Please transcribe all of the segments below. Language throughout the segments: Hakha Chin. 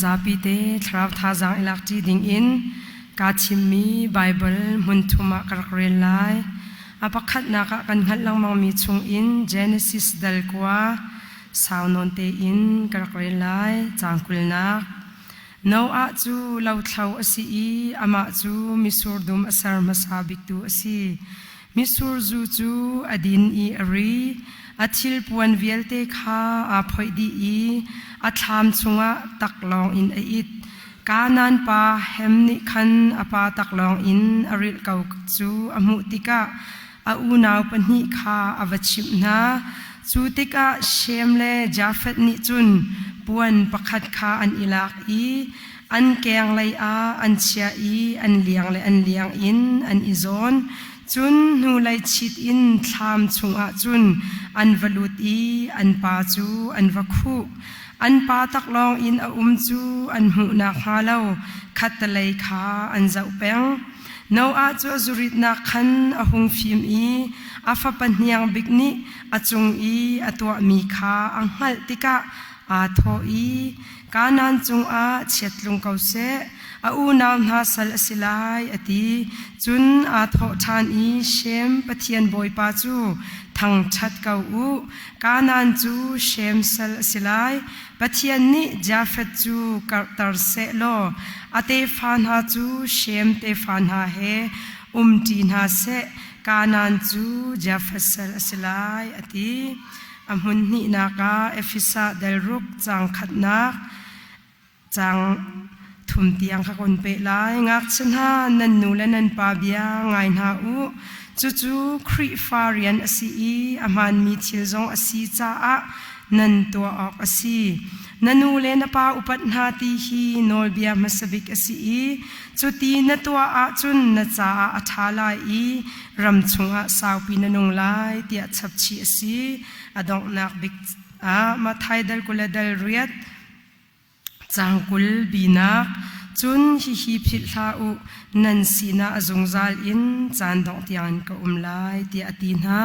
Zapi te thlarau thazaang i lakṭi dingin kaa thimmi Baibal hmunthum ah ka rak rel lai. A pakhatnak ah kan hngalh lengmangmi chungin Genesis dal kua sau nawn tein ka rak rel lai. Caang kulnak. Noah cu lothlo a si i amah cu mitsur dum a ser hmasa biktu a si. Mitsur zu cu a din i a ri. A thilpuan vialte kha aa phoih dih i a thlam chungah taklawng in a it. Kanaan pa Hem nih khan a pa taklawng in a rilh ko cu a hmuh tikah a unau pahnih kha a va chimh hna. Cu tikah Shem le Jafeth nih cun puan pakhat kha an i lak i an kenglei ah an chiah i an liang le an liang in an i zawn. Cun hnulei chit in thlam chungah cun an va lut i an pa cu an va khuh. An pa taklawng in a um cu an hmuh nakhnga lo khattelei kha an zoh peng. Noah cu a zuritnak khan a hung fim i a fapa hniang bik nih a cung i a tuahmi kha a hngalh tikah aa thawh i, Kanaan cungah chiat tlung ko seh, a unau hna sal a si lai, a ti. Cun aa thawh ṭhan i Shem Pathian Bawipa cu thangṭhat ko u. Kanaan cu Shem sal a si lai. Pathian nih Jafeth cu karhter seh law a tefa hna cu Shem tefa hna he umṭi hna seh. Kanaan cu Jafeth sal a si lai, a ti. A hmun hnihnak ah Efesa delruk caang khatnak caang thum tiang kha kun peh lai. Ngakchia hna, nan nu le nan pa bia ngai hna u. Cucu Khrihfa rian a si i a hmaanmi thil zong a si caah nan tuah awk a si. Na nu le na pa upat hna ti hi nawlbia hmasa bik a si i cuti na tuah ahcun na caah a ṭha lai i ram chungah saupi na nung lai tiah chapchih a si. A donghnak bik ah Matthai dal 20 le dal riat caang 20 binak cun hihi philh hlah u nan sinah a zungzal in caan dongh tiangin ka um lai tiah a ti hna.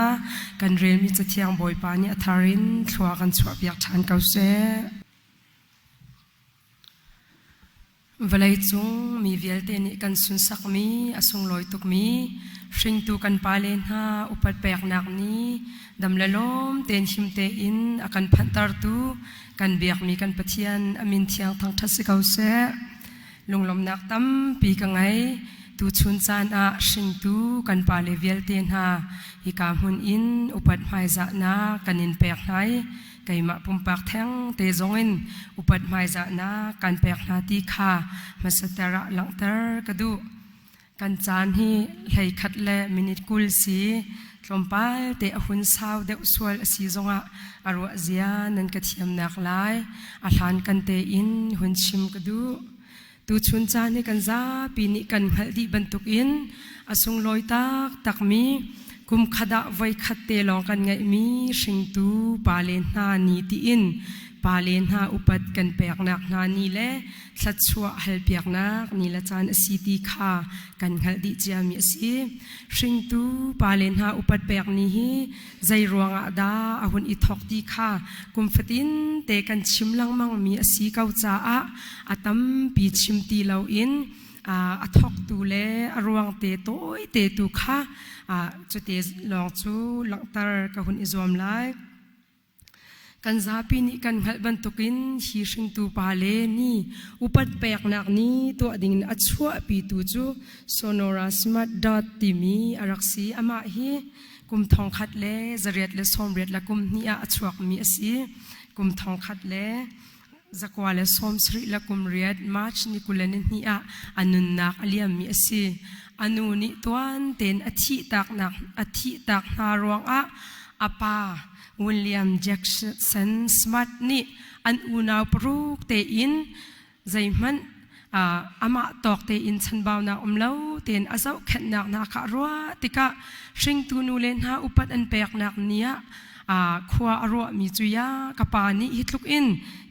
Kan relmi Cathiang Bawipa nih a thar in thlua kan chuahpiak ṭhan ko seh. Vawleicung mi vialte nih kan sunsakmi, a sunglawi tukmi hringtu kan pale hna upat peknak ni dam le lawm tein him tein a kan phanhtertu kan biakmi kan Pathian a min thiang thangṭhat si ko seh. Lunglawmhnak tampi ka ngei. Tuchun caan ah hringtu kan pale vialte hna hika hmun in upat hmaizahnak kan in pek hna i keimah pumpak theng te zongin upat hmaizahnak kan pek hna ti kha hmasater ah langhter ka duh. Kan caan hi 11 le minute 20 si tlawmpal te a hun sau deuh sual a si zongah a ruah zia nan ka thiamnak lai a hlan kan tein hun chim ka duh. Tuchun caan hi kan zapi nih kan hngalh dih bantukin a sunglawi taktakmi kum khat ah voikhat te lawng kan ngeihmi hringtu pale hna ni tiin pale hna upat kan peknak hna ni le thluachuah halpiaknak ni le caan a si ti kha kan hngalh dih ciami a si. Hringtu pale hna upat pek ni hi zei ruangah dah a hun i thawk ti kha kum fatin te kan chim lengmangmi a si ko caah a tampi chim ti loin a thawktu le a ruang te tawi te tu kha cute lawng cu langhter ka hun i zuam lai. Kan zapi nih kan hngalh bantukin hi hringtu pale nih upat peknak ni tuah dingin a chuahpitu cu Sonora Smart Dot timi a rak si. Amah hi kum 1882 ah a chuakmi a si. Kum 1978 March ni 22 ah a nunnak a liammi a si. A nu nih tuan tein a thihtak hna ruangah a pa William Jackson Smart nih an unau paruk tein zeihmanh amah tawk tein chanbaunak um lo tein a zohkhenhnak hna kha a ruah tikah hringtu nu le hna upat an peknak ni ah khua a ruahmi cu ya ka pa nih hi tluk in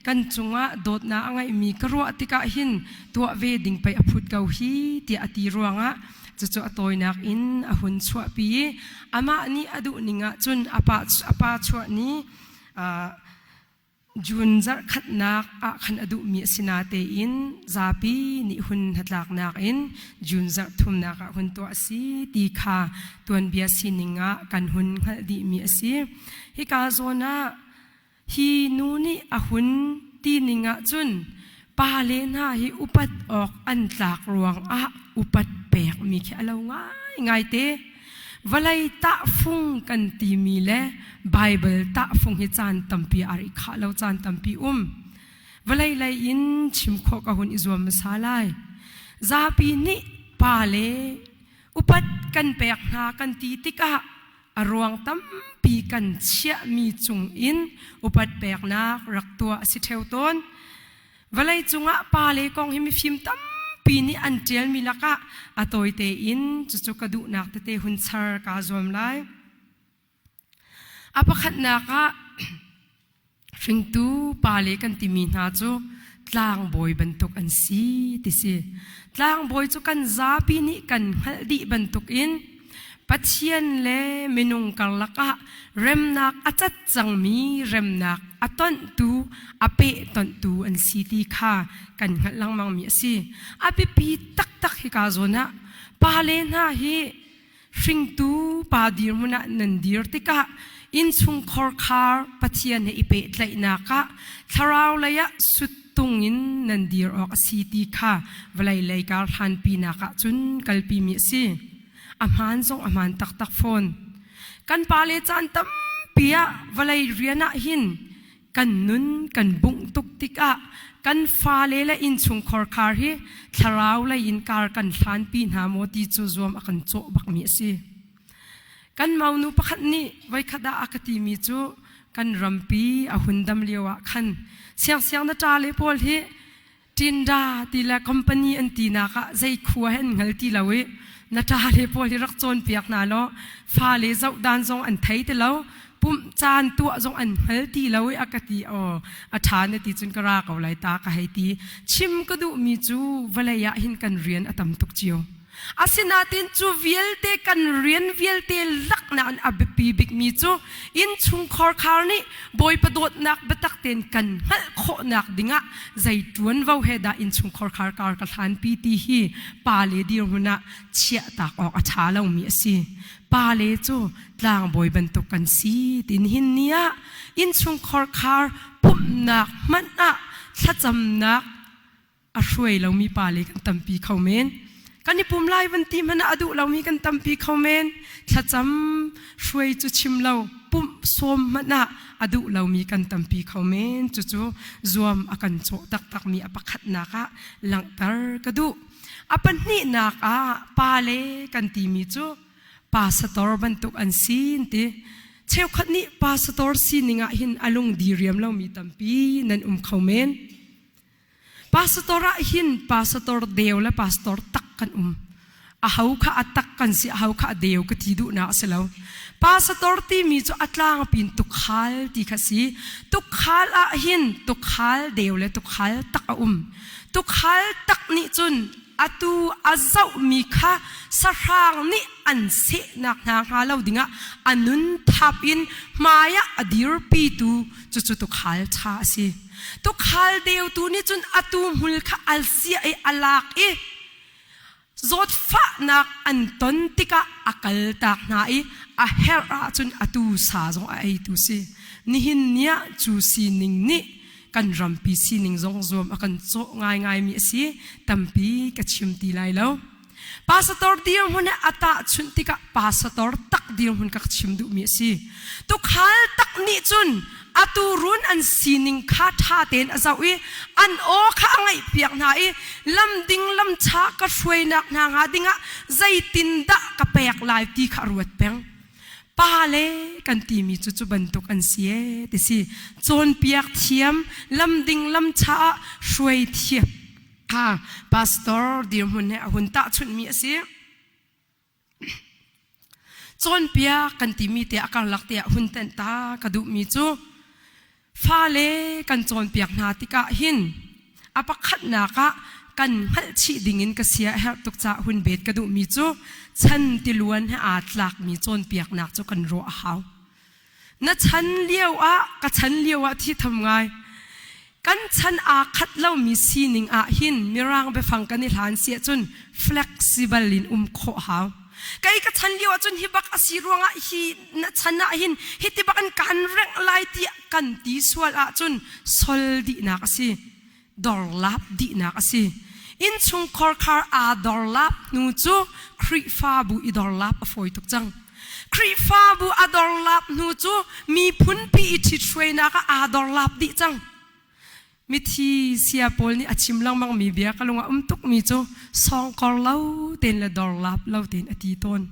kan cungah dawtnak a ngeihmi ka ruah tikah hin tuah ve ding pei a phut ko hi tiah a ti ruangah Cucu a tawinak in a hun chuahpi i amah nih a duh ning ah cun a pa chuah ni June zarhkhatnak ah khan a duhmi a si natein zapi nih hun hnatlaknak in June zarh thumnak ah hun tuah a si ti kha tuanbia sining ah kan hun hngalh dihmi a si. Hika zawn ah hi nu nih a hun ti ning ahcun pale hna hi upat awk an tlak ruangah upat pekmi khi a lo ngaingai te. Vawlei tahfung kan timi le Baibal tahfung hi caan tampi aa ri khah lo caan tampi um. Vawlei lei in chim khawh ka hun i zuam hmasa lai. Zapi nih pa le upat kan pek hna kan ti tikah a ruang tampi kan chiahmi cung in upat peknak rak tuah a si ṭheo tawn. Vawlei cungah pale kong hi mifim tampi nih an ṭialmi lakah a tawite in cucu ka duhnak tete hun char kaa zuam lai. A pakhatnak ah hringtu pale kan timi hna cu tlangbawi bantuk an si ti si. Tlangbawi cu kan zapi nih kan hngalh dih bantukin Pathian le minung karlak ah remnak a cat cangmi remnak a tonhtu, a pehtonhtu an si ti kha kan hngalh lengmangmi a si. A biapi taktak hika zawn ah pale hna hi hringtu pa dirhmun ah nan dir tikah innchungkhar khar Pathian he i pehtlaihnak ah thlarau lei ah suttung in nan dir awk a si ti kha vawlei lei kar hlanpinak ah cun kalpimi a si. A hmaan zong a hmaan taktak fawn. Kan pale caan tampi ah vawlei rian ah hin kan nun kan bungh tuk tikah kan fale le innchungkhar khar hi thlarau lei in kar kan hlanpi hna maw ti cu zuam a kan cawh bakmi a si. Kan maunu pakhat nih voikhat ah a ka timi cu kan rampi a hun dam lio ah khan siangsiang na ṭale pawl hi Tinda ti le company an tinak ah zei khua he an hngal ti lo i na ṭale pawl hi rak cawnpiak hna law fale zoh dan zong an thei ti lo pumh caan tuah zong an hngal ti lo i a ka ti aw a ṭha na ti cun ka ra ko lai ta ka hei ti chim ka duhmi cu vawlei ah hin kan rian a tam tuk cio. Asinain cu vialte kan rian vialte laknak in a biapi bikmi cu innchungkhar khar nih Bawipa dawtnak biatak tein kan hngalh khawhnak dingah zei ṭuanvo he dah innchungkhar khar kar ka hlanpi ti hi pale dirhmun ah chiahtak awk a ṭha lomi a si. Pale cu tlangbawi bantuk kan si tin hin ni ah innchungkhar khar pumhnak hmanh ah thlacamnak a hruai lomi pa le kan tampi kho men. Kan i pum lai van ti hmanh ah a duh lomi kan tampi kho men. Thlacam hruai cu chim lo, pumh sawm hmanh ah a duh lomi kan tampi kho men. Cucu zuam a kan cawh taktakmi a pakhatnak ah langhter ka duh. A pahnihnak ah pale kan timi cu pastor bantuk an si ti. Cheukhat nih pastor sining ah hin a lung diriam lomi tampi nan um kho men. Pastor ah hin pastor deu le pastor tak kan um. A ho kha a tak kan si, a ho kha a deu ka ti duhnak a si lo. Pastor timi cu a tlangpin tukhal ti kha si. Tukhal ah hin tukhal deu le tukhal tak a um. Tukhal tak nih cun atu a zohmi kha sahrang nih an sehnak hna hnga lo dingah a nun thap in hmaiah a dirpitu cucu tukhal ṭha a si. Tukhal deutu nih cun atu hmul kha al sia i a lak i zawtfahnak an ton tikah a kaltak hna i a herh ahcun atu sa zong a eitu si. Nihin ni ah cu sining nih kan rampi sining zong zuam a kan cawh ngaingaimi a si. Tampi ka chim ti lai lo. Pastor dirhmun he a tahchunh tikah pastor tak dirhmun ka chim duhmi a si. Tukhal tak nih cun atu run an sining kha ṭha tein a zoh i an aw kha a ngaihpiak hna i lam ding lam ṭha ka hruainak hna hnga dingah zeitindah ka pek lai ti kha a ruat peng. Pa le kan timi cu cu bantuk an si ee ti si. Cawnpiak thiam, lam ding lam ṭha ah hruai thiam kha pastor dirhmun he a hun tahchunhmi a si. Cawnpiak kan timi te a karlak te ah hun tenh ta ka duhmi cu fale kan cawnpiak hna tikah hin a pakhatnak ah kan hngalhchih dingin ka sia a herh tuk caah hun bet ka duhmi cu chan tiluan he aa tlakmi cawnpiaknak cu kan ruah a hau. Na chan lio ah ka chan lio ah thi tham ngai. Kan chan aa khat lomi sining ah hin Mirang biafang kan i hlan si ahcun flexible in um khawh hau. Kei ka chan lio ahcun hi bak a si ruangah hi na chan ah hin hiti bak in kaan rengh lai tiah kan ti sual ahcun sol dihnak a si. Dorlap dihnak a si. Innchungkhar khar aa dorlap hnu cu Khrihfabu i dorlap a fawi tuk cang. Khrihfabu a dorlap hnu cu miphunpi i ṭhithruainak ah aa dorlap dih cang. Mithi sia pawl nih a chim lengmangmi bia ka lung ah um tukmi cu sawngkor lo tein le dorlap lo tein a ti tawn.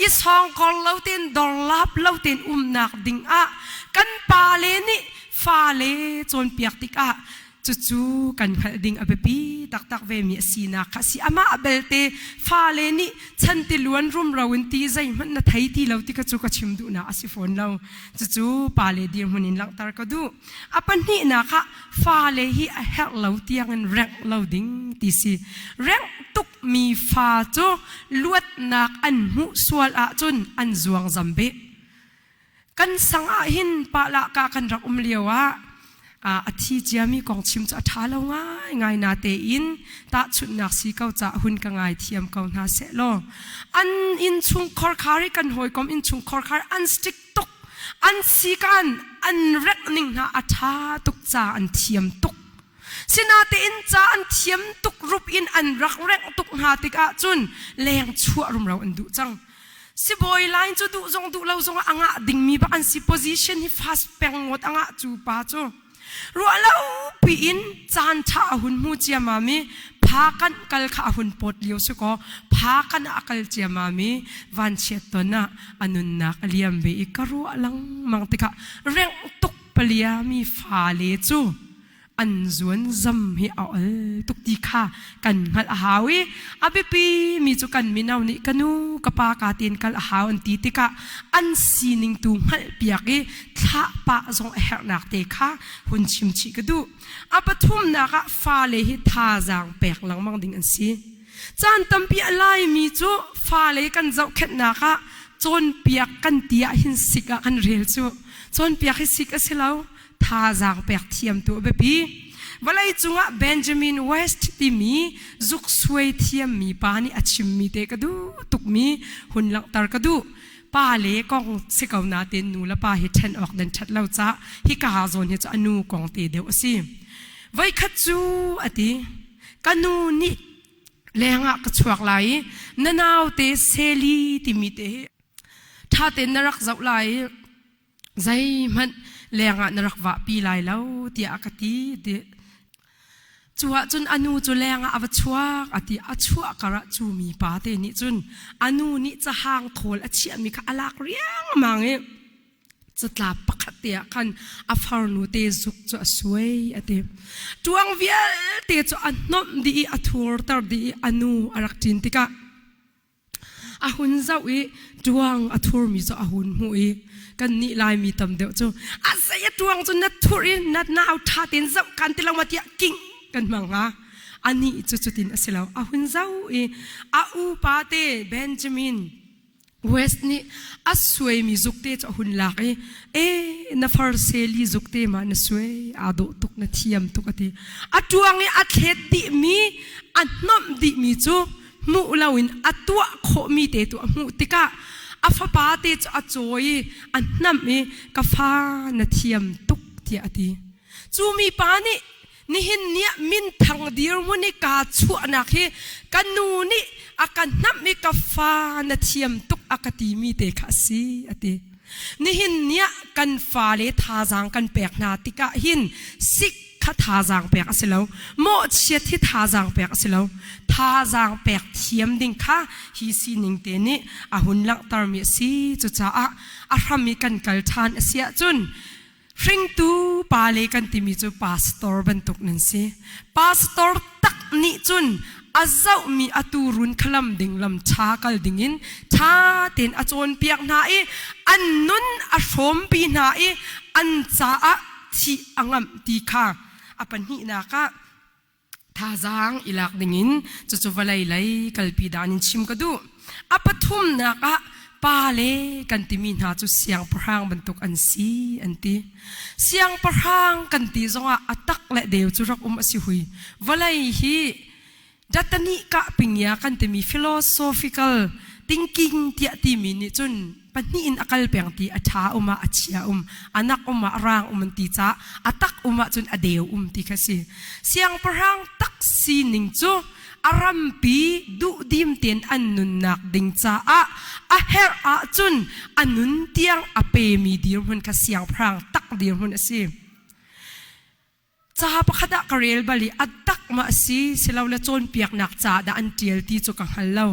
I sawngkor lo tein dorlap lo tein umnak ding ah kan pale nih fale cawnpiak tikah Cucu kan hngalh ding a biapi taktak vemi a sinak kha a si. Amah belte fale nih chan tiluan rumro in ti zeihmanh na thei ti lo ti kha cu ka chim duhnak a si fawn lo. Cucu pale dirhmun in langhter ka duh. A pahnihnak ah fale hi a herh lo tiangin rengh lo ding ti si. Rengh tukmi fa cu luatnak an hmuh sual ahcun an zuangzam beh. Kan sang ah hin pahlahka kan rak um lio ah a thi ciami kong chim cu a ṭha lo ngaingai natein tahchunhnak si ko caah hun ka ngai thiam ko hna seh law an innchung khorkhar hi kan hawikom innchung khorkhar an strict tuk an sikan an rek ning hna a ṭha tuk ca an thiam tuk sinatein ca an thiam tuk rup in an rak rengh tuk hna tikah cun leng chuah rumro an duh cang. Sibawi line cu duh zong duh lo zong ah a ngah dingmi bak an si. Position hi fast peng ngawt a ngah cu pa cu. Ruah lo piin caan ṭha a hun hmu ciamam i pha kan kal kha a hun pawt lio si kaw pha kan ah a kal ciamam i vanchiat ton ah a nunnak a liam ve i ka ruah lengmang tikah rengh tuk palia mi fale cu an zuan zam hi a ol tuk ti kha kan hngalh a hau i a biapi mi cu kan mino nih ka nu ka pa ka tiin kal a hau an ti tikah an sining tu hngalh piak i thlah pah zong a herhnak te kha hun chim chih ka duh. A pathumnak ah fale hi thazaang pek lengmang ding an si. Caan tampi a laimi cu fale kan zohkhenhnak ah cawnpiak kan ti ah hin sik ah kan rel cu. Cawnpiak hi sik a si lo. Thazaang pek thiam tu a biapi. Vawlei cungah Benjamin West timi zuksuai thiammi pa nih a chimmi te ka duh tukmi hun langhter ka duh. Pa le kong si ko nain nu le pa hi ṭhen awk nan ṭhat lo cah hika zawn hi cu a nu kong te deuh a si. Voikhat cu a ti, ka nu nih lengah ka chuak lai i na naute Sally timi te hi ṭha tein na rak zoh lai i zeihmanh lengah na rak vahpi lai lo tiah a ka ti ti cu ahcun a nu cu lengah a va chuak a ti a chuah karah cu mi pa te nih cun a nu nih cahang thawl a chiahmi kha a lak riangmang i catlap pakhat te ah khan a farnu te zuk cu a suai a ti tuang vialte cu a hnomh dih i a thurter dih i a nu a rak ṭin tikah A hun zoh i ṭuang a thurmi cu a hun hmuh i kannih Laimi tam deuh cu a zei a ṭuang cu na thur i na nau ṭha tein zoh kan ti lo ma tiah king kan hmang hnga. Anih cu cutin a si lo. A hun zoh i a upa te Benjamin West nih a suaimi zuk te cu a hun lak i e na far seli zuk te ma na suai aa dawh tuk na thiam tuk a ti. A ṭuang i a thlet dihmi a hnomh dihmi cu hmuh loin a tuah khawhmi te tu a hmuh tikah a fapa te cu a cawi i a hnamh i ka fa na thiam tuk tiah a ti. Cu mipa nih nihin ni ah minthang dirhmun i kaa chuahnak hi ka nu nih a ka hnamh i ka fa na thiam tuk a ka timi te kha a si a ti. Nihin ni ah kan fale thazaang kan pek hna tikah hin sik kha thazaang pek a si lo. Mawhchiat hi thazaang pek a si lo. Thazaang pek thiam ding kha hi sining te nih a hun langhtermi a si. Cucaah a hram i kan kal ṭhan a si ahcun hringtu pale kan timi cu pastor bantuk nan si. Pastor tak nih cun a zohmi a tuurun kha lam ding lam ṭha kal dingin ṭha tein a cawnpiak hna i an nun a hrawmpi hna i an caah thih a ngamh ti kha a pahnihnak ah thazaang i lak dingin cucu vawlei lei kalpi dan in chim ka duh. A pathumnak ah pa le kan timi hna cu siangpahrang bantuk an si an ti. Siangpahrang kan ti zongah a tak le deu cu rak um a si hui. Vawlei hi datani kah pingya kan timi philosophical thinking tiah timi nih cun pahnih in a kal peng ti a ṭha um ah a chia um anak um ah a rang um an ti caah a tak um ah cun a deu um ti kha si. Siangpahrang tak sining cu a rampi duhdim tein an nunnak ding caah a herh ahcun a nun tiang a pemi dirhmun kha siangpahrang tak dirhmun a si. Ca pakhat ah ka rel bal i a tak ma a si silole cawnpiaknak ca dah an ṭial ti cu ka hngal lo.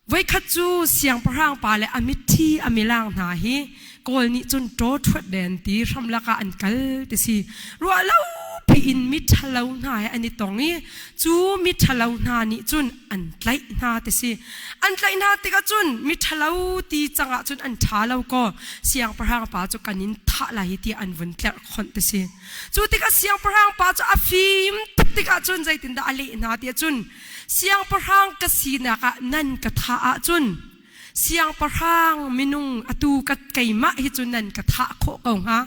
Voikhat cu siangpahrang pa le a mitthi a milang hna hi Kawl nih cun ṭaw ṭhuat den ti hramlak ah an kal ti si. Ruah lo piin mi ṭhalo hna he an i tong i cu mi ṭhalo hna nih cun an tlaih hna ti si. An tlaih hna tikah cun mi ṭhalo ti cang ah cun an ṭha lo kaw siangpahrang pa cu kan in thah lai hi tiah an vun tlerh khonh ti si. Cu tikah siangpahrang pa cu a fim tuk tikah cun zeitindah a leh hna tiah cun Siangpahrang ka sinak ah nan ka thah ahcun siangpahrang minung atu ka keimah hi cu nan ka thah khawh ko hnga.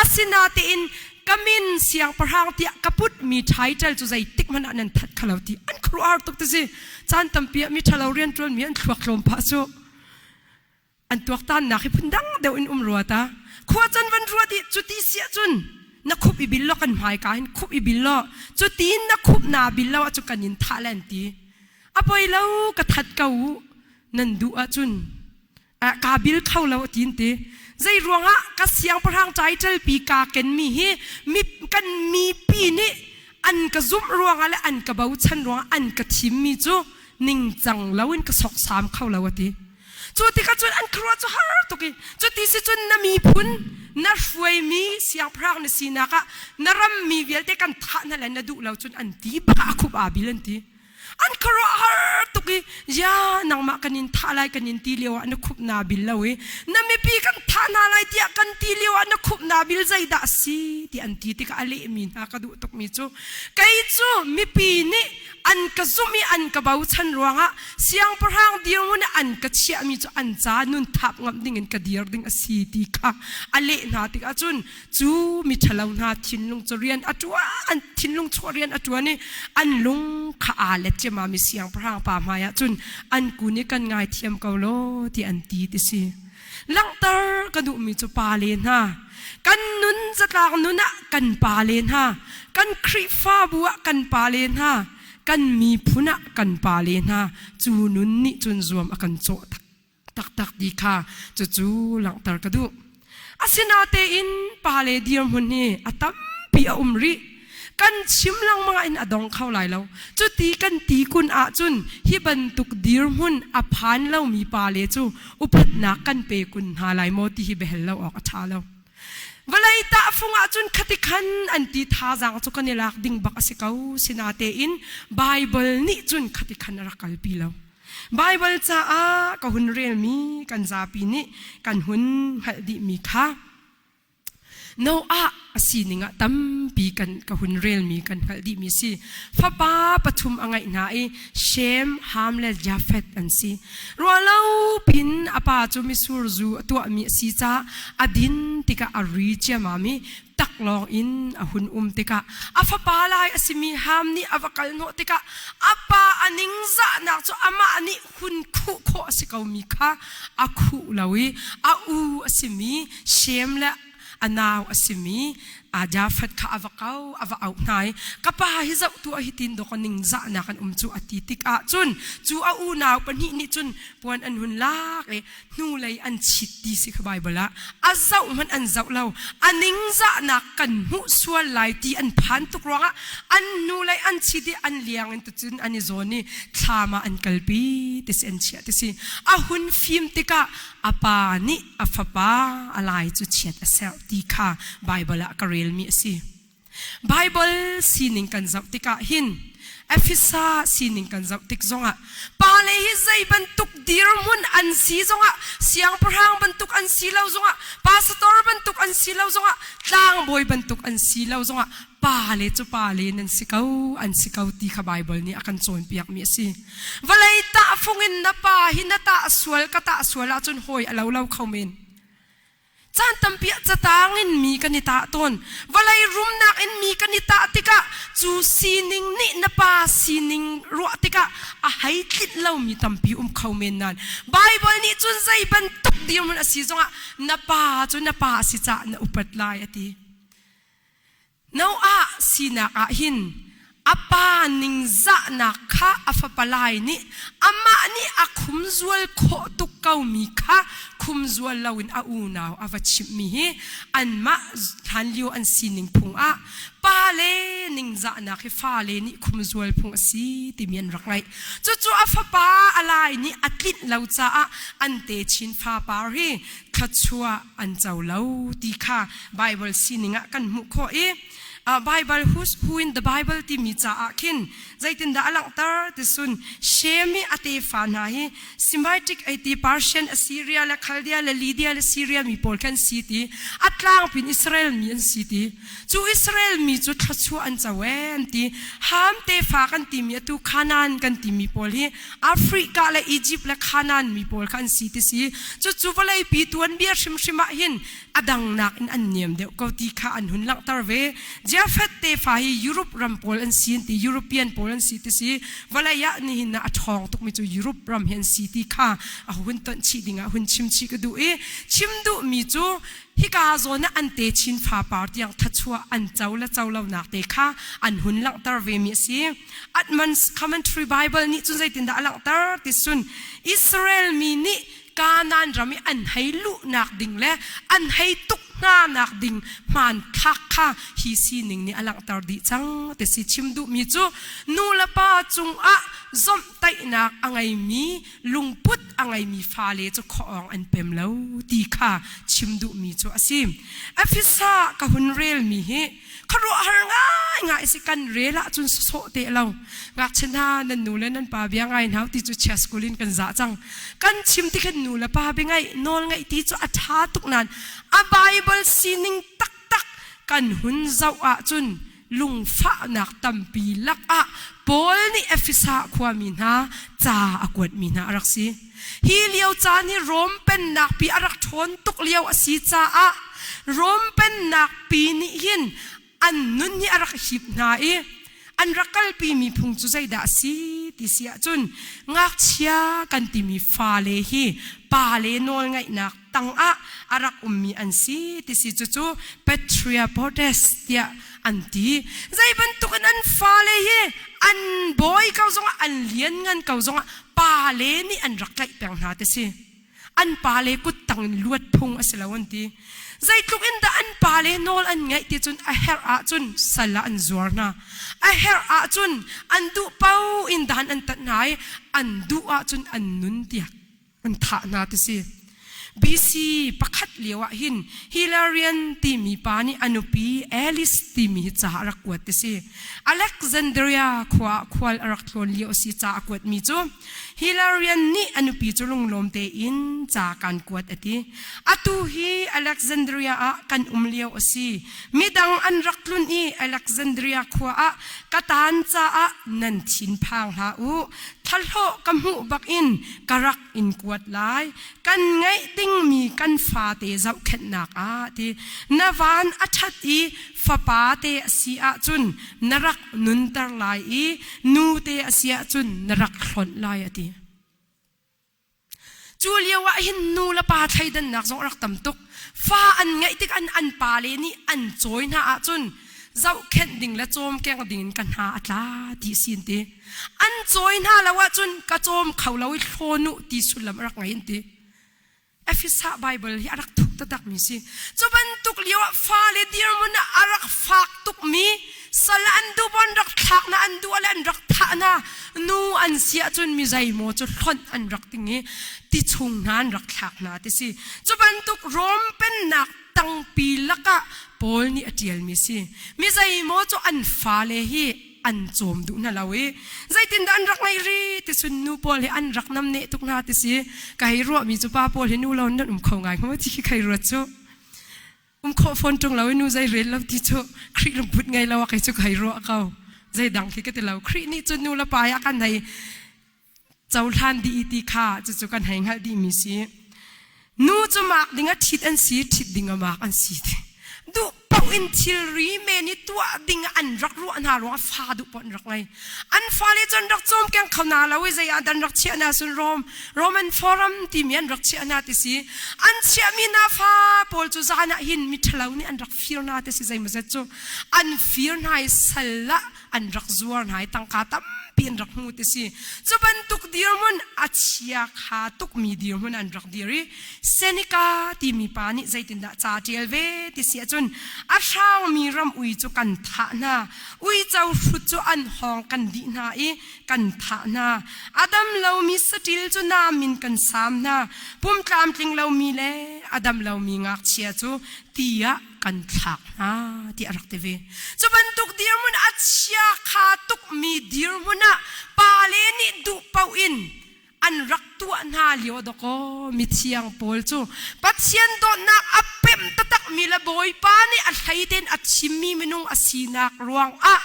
Asinatein ka min siangpahrang tiah ka putmi title cu zeitik hmanh ah nan that kho lo ti an khuaruahhar tuk ti si. Caan tampi ah mi ṭhalo rianṭuanmi an thluak tlawm phah cu. An tuaktannak hi phundang deuh in um rua ta. Khua can van ruat i cuti si ahcun na khup i bil law kan hmaika hin khup i bil law cutin na khup naa bil lo ahcun kan in thah le an ti. A poi lo ka that ko u nan duh ahcun kaa bil kho lo a ti an ti. Zei ruangah ka siangpahrang title pi kaa kenmi hi mi kan mipi nih an ka zumh ruangah le an ka bochan ruangah an ka thimmi cu ningcang loin ka soksam kho lo a ti. Cu tikah cun an khuaruah cu har tuk i cuti si cun na miphun na hruaimi siangpahrang na sinak ah na rammi vialte kan thah hna le na duh lo cun an ti bak ah a khup aa bil an ti. An khuaruah har tuk i ya nangmah kan in thah lai kan in ti lio ah na khup naa bil lo i na mipi kan thah hna lai tiah kan ti lio ah na khup naa bil zeidah a si ti an ti tikah a lehmi hna ka duh tukmi cu kei cu mipi nih an ka zumh i an ka bochan ruangah siangpahrang dirhmun ah an ka chiahmi cu an ca nun thap ngamh dingin ka dir ding a si ti kha a leh hna tikah cun cu miṭhalo hna thinlung cu rian a ṭuan an thinlung chuah rian a ṭuan i an lung kha aa let ciammam i siangpahrang pa hmaiah cun an kun i kan ngaithiam ko law ti an ti ti si. Langhter ka duhmi cu pale hna, kan nun zatlak nun ah kan pale hna, kan Khrihfabu ah kan pale hna, kan miphun ah kan pale hna, cu nun nih cun zuam a kan cawh taktak ti kha cucu langhter ka duh. Asinatein pale dirhmun hi a tampi a um rih. Kan chim lengmang ah in a dong kho lai lo. Cuti kan ti kun ahcun hi bantuk dirhmun a phan lomi pale cu upatnak kan pe kun hna lai maw ti hi biahal lo awk a ṭha lo. Vawlei tahfung ahcun khati khan an ti thazaang cu kan i lak ding bak a si ko. Sinatein Baibal nih cun khati khan a rak kalpi lo. Baibal caah ka hun relmi kan zapi nih kan hun hngalh dihmi kha Noah a sining ah tampi kan ka hun relmi kan hngalh dihmi si. Fapa pathum a ngeih hna i Shem, Ham le Jafeth an si. Ruahlo pin a pa cu misur zu a tuahmi a si caah a din tikah a ri ciamam i taklawng in a hun um tikah a fapa lai a simi Ham nih a va kal hnawh tikah a pa a ningzahnak cu amah nih hun khuh khawh a si komi kha a khuh lo i a u a simi Shem le a nau a simi Jafet kha a va ko a va auh hna i ka pa hi zoh tuah hi tin dawk a ningzahnak an um cu a ti tikah cun cu a unau pahnih nih cun puan an hun lak i hnulei an chit ti si kha Baibal ah a zoh hmanh an zoh lo a ningzahnak kan hmuh sual lai ti an phan tuk ruangah an hnulei an chit i an liang in tucun an i zawn i thlam ah an kalpi ti si an chiah ti si a hun fim tikah a pa nih a fapa a lai cu chiat a serh ti kha Baibal ah ka relmi a si. Baibal sining kan zoh tikah hin. Efesa sining kan zoh tik zongah pale hi zei bantuk dirhmun an si zongah siangpahrang bantuk an si lo zongah pastor bantuk an si lo zongah tlangbawi bantuk an si lo zongah pale cu pale nan si ko an si ko ti kha Baibal nih a kan cawnpiakmi a si. Vawlei tahfung in na pa hi na tah sual ka tah sual ahcun hawi a lo lo kho men. Caan tampi ah catang in mi kan i tah tawn. Vawlei rumnak in mi kan i tah tikah cu sining nih na pa sining ruah tikah a hei tlinh lomi tampi um kho men nain Baibal nih cun zei bantuk dirhmun a si zongah na pa cu na pa a si caah na upat lai a ti. Noah sinak ah hin a pa ningzahnak kha a fapa lai nih amah nih a khumzual khawh tuk komi kha khumzual loin a unau a va chimhmi hi anmah hlanlio an sining phung ah pale ningzahnak hi fale nih khumzual phung a si timi an rak ngaih. Cucu a fapa a lai nih a tlinh lo caah an techin fapar hi thluachuah an co lo ti kha Bible sining ah kan hmuh khawh i Bible who's who in the Bible timi caah khin zeitindah a langhter ti sun Shem i a tefa hna hi Semitic ei ti Persian Assyria le Chaldea le Lydia le Syria mi pawl khan si ti a tlangpin Israel mi an si ti cu Israel mi cu thluachuah an co ee an ti Ham tefa kan timi atu Canaan kan timi pawl hi Africa le Egypt le Canaan mi pawl kha an si ti si cucu vawleipi tuanbia hrimhrim ah hin a dangnak in an niam deuh ko ti kha an hun langhter ve. Japheth tefa hi Europe ram pawl an si an ti, European pawl an si ti si. Vawlei ah nihin ah a ṭhawng tukmi cu Europe ram hi an si ti kha a hun tonh chih dingah hun chim chih ka duh i chim duhmi cu hika zawn ah an techin fapar tiang thachuah an co le co lonak te kha an hun langhter vemi a si. Adman's Commentary Bible nih cun zeitindah a langhter ti cun Israel mi nih Kanaan ram i an hei luhnak ding le an hei tuk hnanak ding hmanthlak kha hi sining nih a langhter dih cang ti si chim duhmi cu nu le pa cungah zomhtaihnak a ngeimi lungput a ngeimi fale cu khuaawng an pem lo ti kha chim duhmi cu a si. Efesa ka hun relmi hi khuaruahhar ngaingai si kan rel ahcun sawsawh te lo ngakchia hna nan nu le nan pa bia ngai hna ti cu chia school in kan zah cang kan chim ti khan nu le pa bia ngaih nawl ngaih ti cu a ṭha tuk nain a Bible sining taktak kan hun zoh ahcun lungfahnak tampi lakah Paul nih Efesa khuami hna ca a kuatmi hna a rak si. Hi lio caan hi Rom pennak pi a rak ṭhawn tuk lio a si caah Rom pennak pi nih hin an nun hi a rak hip hna i an rak kalpimi phung cu zeidah a si ti si ahcun ngakchia kan timi fale hi pale nawlngaihnak tangah a rak ummi an si ti si cucu Patria Potestas tiah an ti. Zei bantukin an fale hi an bawi ko zongah an lianngan ko zongah pale nih an rak tlaih peng hna ti si. An pale kuttang in luat phung a si lo an ti. Zeitluk in dah an pale nawl an ngaih ti cun a herh ahcun sal ah an zuar hna. A herh ahcun an duh paoh in dan an tat hna i an duh ahcun an nun tiah an thah hna ti si. BC pakhat lio ah hin Hilarion timi pa nih a nupi Alice timi hi ca a rak kuat ti si. Alexandria khua ah khual a rak tlawn lio a si ca a kuatmi cu Hilarion nih a nupi cu lunglawm tein ca kan kuat a ti. Atu hi Alexandria ah kan um lio a si. Midang an rak tlun i Alexandria khua ah ka taan caah nan thinphang hlah u. Thlahlawh ka hmuh bakin ka rak in kuat lai. Kan ngeih dingmi kan fate zohkhenhnak ah ti na van a ṭhat i fapa te a si ahcun na rak nunter lai i nu te a si ahcun na rak hlonh lai a ti. Cu lio ah hin nu le pa thleidannak zong a rak tam tuk. Fa an ngeih tik an an pale nih an cawi hna ahcun zohkhenh ding le cawmkeng ding in ka hna a tla ti a si an ti. An cawi hna lo ahcun ka cawm kho lo i hlawn u ti sullam a rak ngei an ti. Efesa Bible hi a rak thuk taktak mi si. Cu bantuk lio ah fale dirhmun ah a rak fak tukmi sal an duh an rak thlak na an duh le an rak thah na nu an si ahcun mi zeimaw cu hlonh an rak ting i ti chung hna an rak thlak hna ti si. Cu bantuk Rom pennak tangpi lakah Paul nih a ṭialmi si. Mi zeimaw cu an fale hi. an cawm duh hna lo i zeitindah an rak ngeih ri ti cun nu pawl hi an rak namneh tuk hna ti si. Ka hei ruahmi cu pa pawl hi nu lo nan um kho ngai hnga ti khi kai ruat cu. Um khawh fawn ṭung lo i nu zei rel lo ti cu Khrih lungput ngei lo ah kei cu ka hei ruah ko. Zeidang khi ka ti lo. Khrih nih cun nu le pa ah kan hei cohlan dih ti kha cucu kan hei hngalh dihmi si. Nu cu mak ding a ṭhit an si, ṭhit ding a mak an si ti. Duh paoh in thilri men i tuah ding an rak ruah hna ruangah fa duh paoh an rak ngei. An fale cu an rak cawmkeng kho hna lo i zei ah dah an rak chiah hna cun Rom, Roman Forum timi an rak chiah hna ti si. An chiahmi hna fa pawl cu zan ah hin miṭhalo nih an rak fir hna ti si zeimawzet cu. An fir hna i sal ah an rak zuar hna i tangka tampi an rak hmu ti si. Cu bantuk dirhmun a chia kha tukmi dirhmun an rak dir i Seneca timi pa nih zeitindah ca ṭial ve ti si ahcun a hrangmi ram ui cu kan thah hna, uico hrut cu an hawng kan dih hna i kan thah hna, a dam lomi saṭil cu nam in kan saam hna, pum tlamtling lomi le a dam lomi ngakchia cu ti ah kan thlak hna ti a rak ti ve. Cu bantuk dirhmun a chia kha tukmi dirhmun ah pale nih duh paoh in an rak tuah hna lio dawkaw mithiang pawl cu Pathian dawtnak a pemh taktakmi le Bawipa nih a hlei tein a chimmi minung a sinak ruangah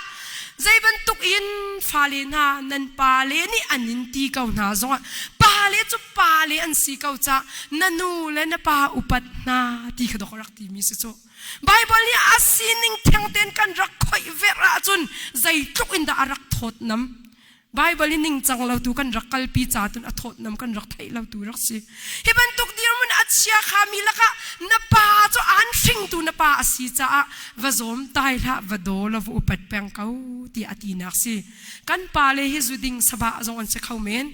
zei bantuk in fale hna nan pale nih an in ti ko hna zongah pale cu pale an si ko cah na nu le na pa upat hna ti kha dawk rak timi si cu. Baibal nih a sining theng tein kan rak khoih verh ahcun zeitluk in dah a rak thawtnam. Baibal i ningcang lo tu kan rak kalpi ca tun a thawtnam kan rak theih lo tu rak si. Hi bantuk dirhmun a chia khami lakah na pa cu aan hringtu na pa a si caah va zawm tai hlah va daw law va upat peng ko tiah a tinak si. Kan pale hi zuding sabah zong an si kho men.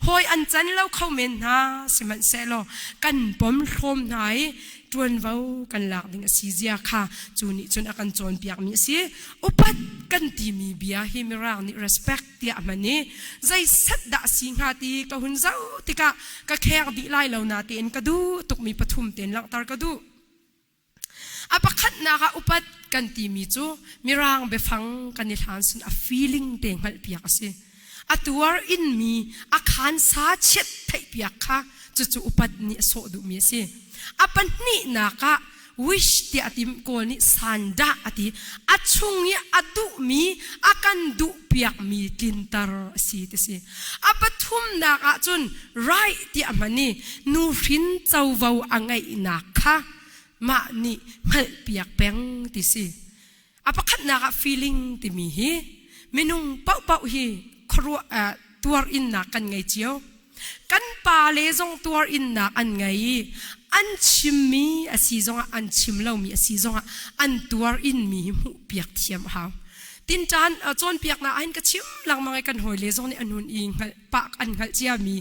Hawi an can lo kho men hna sihmanhsehlaw kan pom hlawm hna i ṭuanvo kan lak ding a si zia kha cu nih cun a kan cawnpiakmi a si. Upat kan timi bia hi Mirang nih respect tiah a hman i zeiset dah a si hnga ti ka hun zoh tikah ka kheng dih lai lo natein ka duh tukmi pathum tein langhter ka duh. A pakhatnak ah upat kan timi cu Mirang biafang kan i hlan sin a feeling te hngalhpiak a si. A tuar inmi a khansa chiat theihpiak kha cucu upat nih a sawh duhmi a si. A pahnihnak ah wish tiah a tim Kawl nih sandah a ti. A chung i a duhmi a kan duhpiakmi tlinter a si ti si. A pathumnak ah cun right tiah a hman i nuhrin covo a ngeihnak kha mah nih hngalhpiak peng ti si. A pakhatnak ah feeling timi hi minung paohpaoh hi khuaruah tuar innak kan ngei cio. Kan pale zong tuar innak an ngei i an chimmi a si zongah an chim lomi a si zongah an tuar inmi hi hmuhpiak thiam a hau. Tinṭan cawnpiaknak ahhin ka chim lengmang i kan hawile zong nih an hun i hngalh pah an hngalh ciami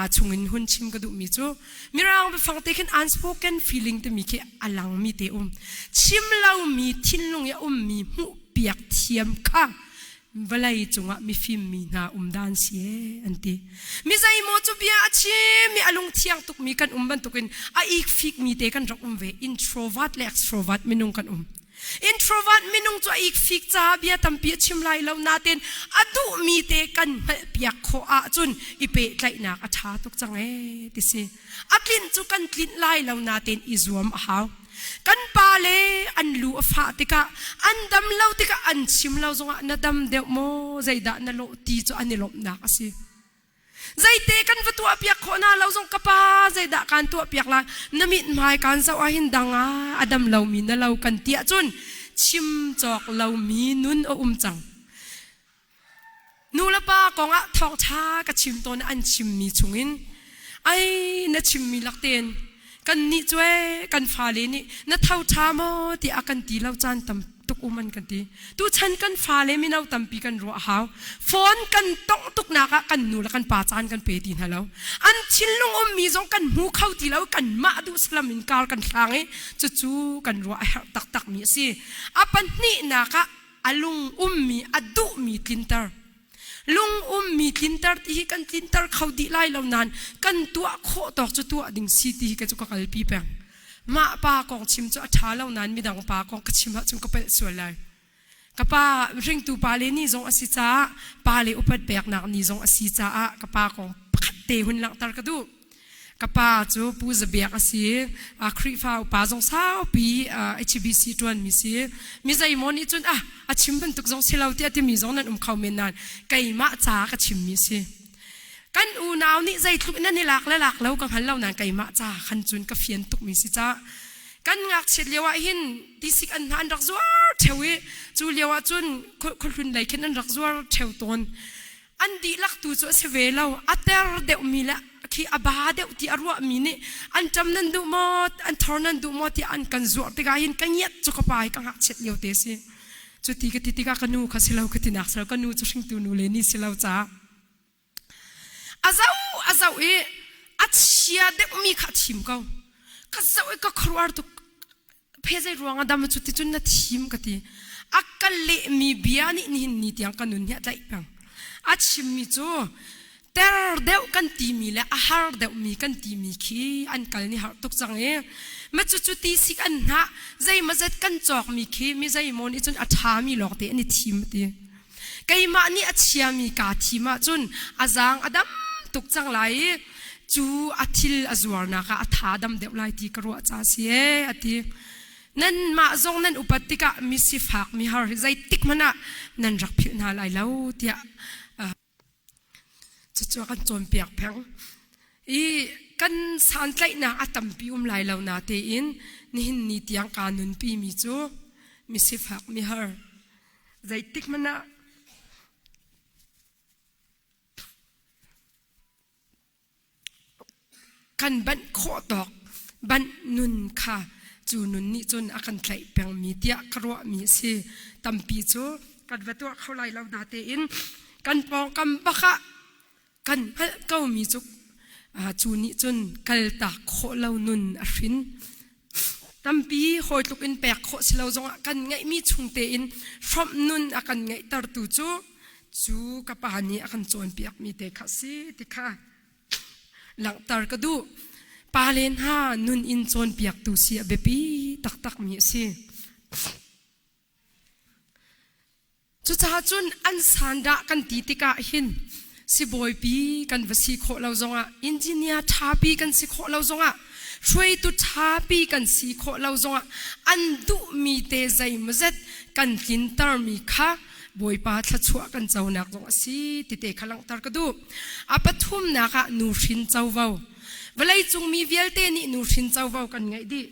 chungin hun chim ka duhmi cu Mirang biafang te khin unspoken feeling timi khi a langmi te um. Chim lomi thinlung i a ummi hmuhpiak thiam kha vawlei cungah mifim mi hna um dan si e an ti. Mi zeimaw cu bia a chim i a lungthiang tukmi kan um bantukin a ikfikmi te kan rak um ve. Introvert le extrovert minung kan um. Introvert minung cu a ikfik caah bia tampi a chim lai lo nain a duhmi te kan hngalhpiak khawh ahcun i pehtlaihnak a ṭha tuk cang ee ti si. A tlinh cu kan tlinh lai lo nain i zuam a hau. Kan pale an lu a fah tikah an dam lo tikah an chim lo zongah na dam deuh maw zeidah na lawh ti cu an i lawmhnak a si. Zeite kan va tuahpiak khawh hna lo zong ka pa zeidah kaan tuahpiak lai na mithmai kaan zoh ahhin dang ah a dam lomi na lo kan ti ahcun chim cawk lomi nun a um cang. Nu le pa kong ah thawngṭha ka chim tawn an chimmi chungin ai na chimmi lak tein Kannih cu ee kan fale nih na tho ṭha maw tiah a kan ti lo caan tam tuk um an kan ti. Tuchan kan fale mino tampi kan ruah a hau. Phone kan tongh tuknak ah kan nu le kan pa caan kan pe ti hna lo. An thinlung ummi zong kan hmu kho ti lo kanmah duh salam in kar kan hlang i cucu kan ruah a herh taktakmi a si. A pahnihnak ah a lung ummi a duhmi tlinter. Lung ummi tlinter ti hi kan tlinter kho dih lai lo nain kan tuah khawh tawk cu tuah ding si ti hi ka cu ka kalpi peng. Mah pa kong chim cu a ṭha lo nain midang pa kong ka chim ahcun ka palh sual lai. Ka pa hringtu pale ni zong a si caah pale upat peknak ni zong a si caah ka pa kong pakhat te hun langhter ka duh. Ka pa cu Pu Za Biak a si. Khrihfa upa zong saupi HBC ṭuanmi si. Mi zeimaw nih cun ah a chim bantuk zong si lo tiah timi zong nan um kho men nain keimah ca ka chimmi si. Kan unau nih zeitluk nan i lak le lak lo ka hngal lo nain keimah ca khan cun ka fian tukmi si ca. Kan ngakchiat lio ah hin tisik an hna an rak zuar ṭheo i cu lio ah cun khuahlun lei khin an rak zuar ṭheo tawn. An dihlak tu cu a si ve lo. A ter deuhmi le khi a ba deuh ti a ruahmi nih an ṭam nan duh maw, an thor nan duh maw tiah an kan zuar tikah hin ka ngiat cu ka pa hi ka ngakchiat lio te si. Cu ti ka ti tikah ka nu kha si lo ka ti nak si lo ka nu cu hringtu nu le ni si lo caah A zoh a zoh i a chia deuhmi kha a thim ko. Ka zoh i ka khuaruahar tuk. Phe zei ruang ah dam cu ti cun na thim ka ti. A ka lehmi bia nih nihin ni tiang ka nun hi a tlaih peng. A chimmi cu ter deuh kan timi le a har deuhmi kan timi khi an kal ni har tuk cang i ma cucu ti sik an hnah zeimazet kan cawkmi khi mi zeimaw nih cun a ṭhami lawngte an i thim ti. Keimah nih a chiami kaa thim ahcun a zaang a dam tuk cang lai i cu a thil a zuarnak ah a tha dam deuh lai ti ka ruah ca si ee a ti. Nanmah zong nan upat tikah mi sifak mi har hi zeitik hmanh ah nan rak philh hna lai lo tiah cucu a kan cawnpiak peng. I kan santlaihnak a tampi um lai lo na tein nihin ni tiang kaa nunpi mi cu mi sifak mi har Zeitik hmanh ah kan banh khawh tawk banh nun kha cu nun nih cun a kan tlaih pengmi tiah ka ruahmi a si. Tampi cu kan va tuah kho lai lo natein kan pawngkam bak ah kan hngalh komi cu cu nih cun kaltak khawh lo nun a hrin. Tampi hawi tluk in pek khawh si lo zongah kan ngeihmi chung tein hrawmh nun a kan ngeihtertu cu cu ka pa nih a kan cawnpiakmi te kha si ti kha langhter ka duh. Pa le hna nun in cawnpiaktu si a biapi taktakmi a si. Cucaah cun an sandah kan ti tikah hin sibawipi kan va si khawh lo zongah, engineer ṭhapi kan si khawh lo zongah, hruaitu ṭhapi kan si khawh lo zongah an duhmi te zeimawzet kan tlintermi kha Bawipa thluachuah kan conak zong a si ti te kha langhter ka duh. A pathumnak ah nuhrin covo. Vawleicung mi vialte nih nuhrin covo kan ngeih dih.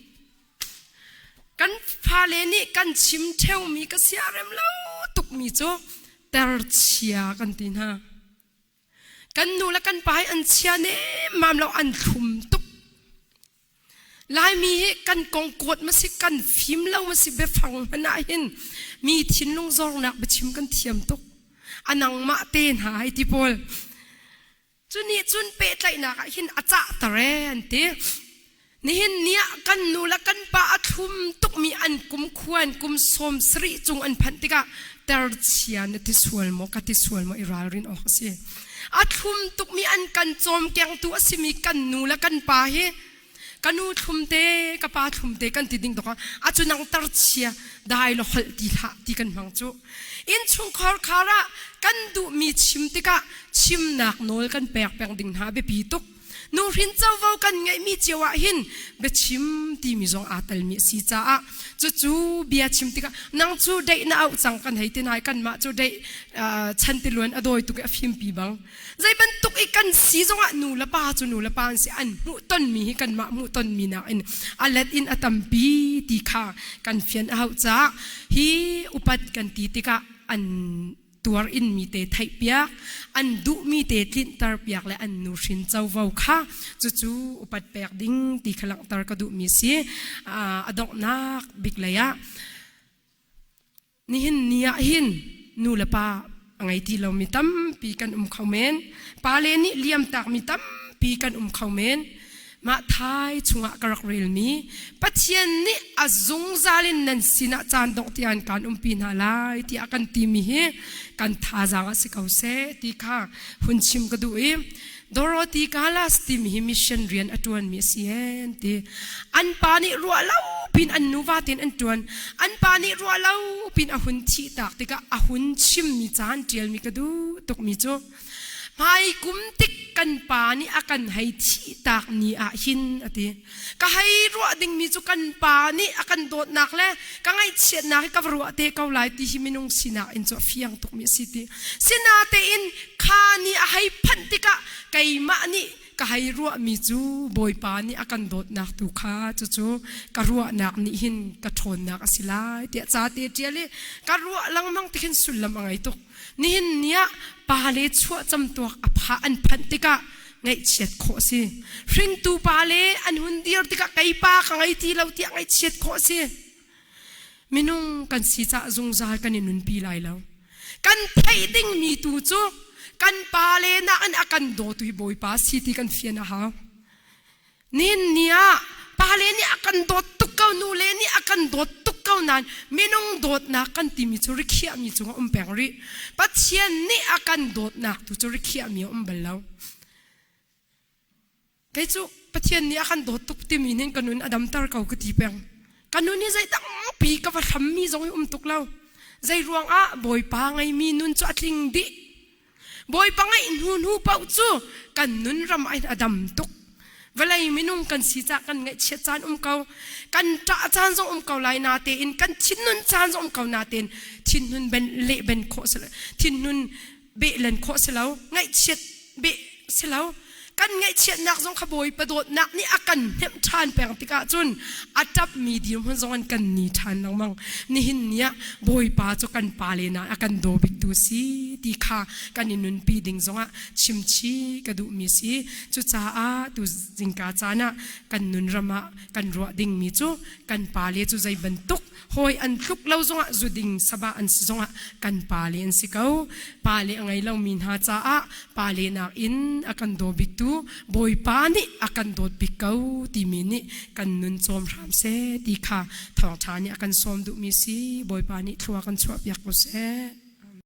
Kan fale nih kan chim ṭheumi ka siarem lo tukmi cu terchia kan ti hna. Kan nu le kan pa hi an chia nemmam lo an thlum tuk. Laimi hi kan kong kawt ma si kan fim lo ma si biafang hmanh ah hin mi thinlung zornak biachim kan thiam tuk. A nangmah te hna hei ti pawl. Cu nih cun pehtlaihnak ah hin a cahter ee an ti. Nihin ni ah kan nu le kan pa a thlum tukmi an kum khuan kum 70 cung an phanh tikah terchia na ti sual maw ka ti sual maw i ralrin awk a si. A thlum tukmi an kan cawmkengtu a simi kan nu le kan pa hi ka nu thlum te ka pa thlum te kan ti ding tuk a cu nang tarchia dai lo holh ti hlah ti kan hmang cu innchungkhar khar ah kan duhmi chim tikah chimnak nawl kan pek peng ding hna biapi tuk nuhrin covo kan ngeihmi cio ah hin biachim timi zong aa telmi a si caah cucu bia chim tikah nang cu deih na auh cang kan hei ti nai kanmah cu deih chan tiluan a dawi tuk i a fimpi bang Zei bantuk i kan si zongah nu le pa cu nu le pa an si an hmuh tonmi hi kanmah hmuh tonmi nakin a let in a tampi ti kha kan fian a hauh caah hi upat kan ti tikah an tuar in mi te theih piak an duhmi te tlinhter piak le an nuhrin covo kha cucu upat pek ding ti kha langhter ka duhmi si a donghnak bik lei ah Nihin ni ah hin nu le pa a ngei ti lomi tampi kan um kho men. Pale nih liamtakmi tampi kan um kho men. Mah thai chungah ka rak relmi Pathian nih a zungzal in nan sinah caan dongh tiang kan umpi hna lai tiah kan timi hi kan thazaang ah si ko seh ti kha hun chim ka duh i Dorothy Galas timi hi mission rian a ṭuanmi a si hen ti. An pa nih ruah lo pin an nuva tein an ṭuan. An pa nih ruah lo pin a hun thih tak tikah a hun chimmi caan ṭialmi ka duh tukmi cu hmai kum tik kan pa nih a kan hei thih tak ni ah hin a ti. Ka hei ruah dingmi cu kan pa nih a kan dawtnak le ka ngaihchiatnak hi ka va ruah te ko lai ti hi minung sinak in cu a fiang tukmi a si ti. Sinatein kha ni a hei phanh tikah keimah nih ka hei ruahmi cu Bawipa nih a kan dawtnak tu kha cucu ka ruahnak nih hin ka ṭhawnnak a si lai tiah ca te ṭial i ka ruah lengmang ti khin sullam a ngei tuk. Nihin ni ah pale chuah camtuak a pha an phanh tikah ngaihchiat khawh a si. Hringtu pale an hun dir tikah kei pa ka ngei ti lo tiah ngaihchiat khawh a si. Minung kan si caah zungzal kan i nunpi lai lo. Kan theih dingmi tu cu kan pale nakin a kan dawtu hi Bawipa si ti kan fian a hau. Nihin ni ah pale nih a kan dawt tuk ko, nule nih a kan dawt tuk ko nain minung dawtnak kan timi cu rikhiahmi cungah um peng rih. Pathian nih a kan dawtnak tu cu rikhiahmi a um bal lo. Kei cu Pathian nih a kan dawt tuk timi nin ka nun a damter ko ka ti peng. Ka nun hi zei tampi ka va hrammi zong hi um tuk lo. Zei ruangah Bawipa ngeimi nun cu a tling dih. Bawipa ngeih hnu hnu paoh cu kan nun ram ah hin a dam tuk. Vawlei minung kan si cah kan ngaihchiat caan um ko. Kan ṭah caan zong um ko lai natein kan thinhun caan zong um ko natein thinhun ben leh ben khawh si lo. Thinhun beh len khawh si lo. Ngaihchiat beh si lo. Kan ngaihchiatnak zong kha Bawipa dawtnak nih a kan hnemh ṭhan peng tikah cun a ṭapmi dirhmun zong an kan ni ṭhan lengmang. Nihin ni ah Bawipa cu kan pa le na a kan daw biktu si ti kha kan i nunpi ding zongah chimchih ka duhmi si. Cucaah tu zingka caan ah kan nun ram ah kan ruah dingmi cu kan pale cu zei bantuk hawi an tluk lo zongah zuding sabah an si zongah kan pale an si ko. Pale a ngei lomi hna caah pale nakin a kan daw biktu Bawipa nih a kan dawt bik ko timi nih kan nun cawm hram seh ti kha thawngṭha nih a kan sawm duhmi si. Bawipa nih thlua kan chuahpiak ko seh.